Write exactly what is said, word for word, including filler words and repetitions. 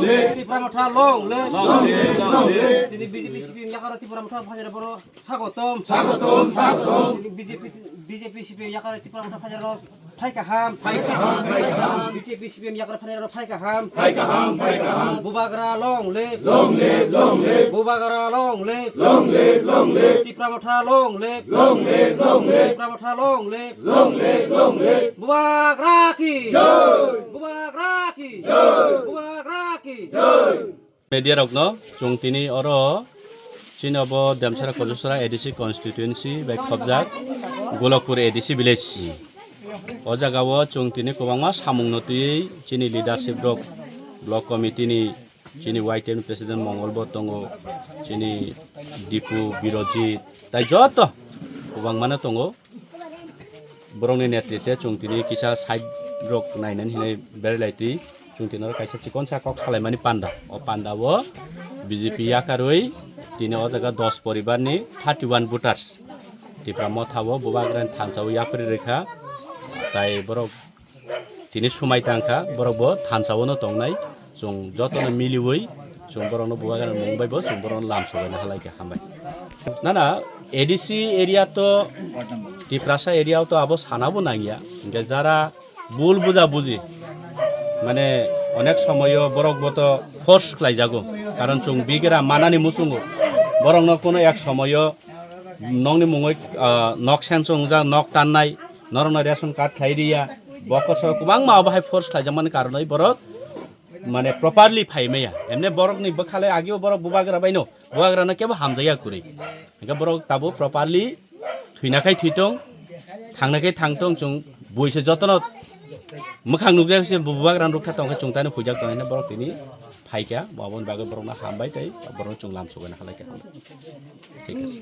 Tipra Motha long live. Long live, long live. Tini B J P C P M yakar Tipra Motha phajar boro sagotom. Sagotom, sagotom. Tini B J P, B J P C P M yakar Tipra Motha phajar phai kaham. Phai kaham, phai kaham. B J P C P M yakar phajar phai kaham. Phai kaham, phai kaham. Bubagra long live. Long live, long live. Bubagra long live. Long live, long live. Tipra Motha long live. Long live, long live. Tipra Motha long live. Long live, long live. Bubagra ki jai. Bubagra ki jai. Bubagra ki jai. Media rokno chwng tini oro chini obo Demsara Kojosora A D C constituency bai khobjak Golokpur A D C village. O jaga o chwng tini kwbangma samung no twiwi chini leadership rok, block committee ni chini Y T M president Mongol bo tongo, chini Dipu Birojit, tai joto kwbangma no tongo. Borokni netritwe chwng tini kisa side rok nainani hinwi berai lai twi. Chwng tini oro kaisa chikonsa kok salaimani panda. O panda o B J P yakarwi tini o jaga dos poribarni thirty one voters Tipra Motha o Bubagrani thansa o yapri rwkha. Tai borok tini swmai tangkha, borok bo thansa o no tongnai. Chwng jotono miliwi chwng borokno Bubagrani mung bai bo chwng borokno lam sobaina halai khe hambai. Nana A D C area to Tiprasa area to abo sana bo nangya. Hingke jara bul buja buji mane onek somoyo borok bo to force khlai jago. Karon chwng bigra manani muchungo borokno kono ek somoyo nokni mungwi, ah, nok seng chwngjak, nok tannai, norokno ration card khlai riya, bokoso kwbangma obo hai force khlaijakmani karonwi borok mane properly phai maya. Emne borokni bwkhale ageo borok Bubagra baino, Bubagrano kebo hamjaya kwrwi. Hingke borok tabuk properly thwina khai thwitong, thangna khai thangtong, chwng buise jotono mwkhang nukjak se Bubagrano rwkha tongkhe chwng tani huijak tongkhe borok tini phaikha, bo aboni bagwi borokno hambai tei borokno chwng lam sobaina halai kha. Thik ase.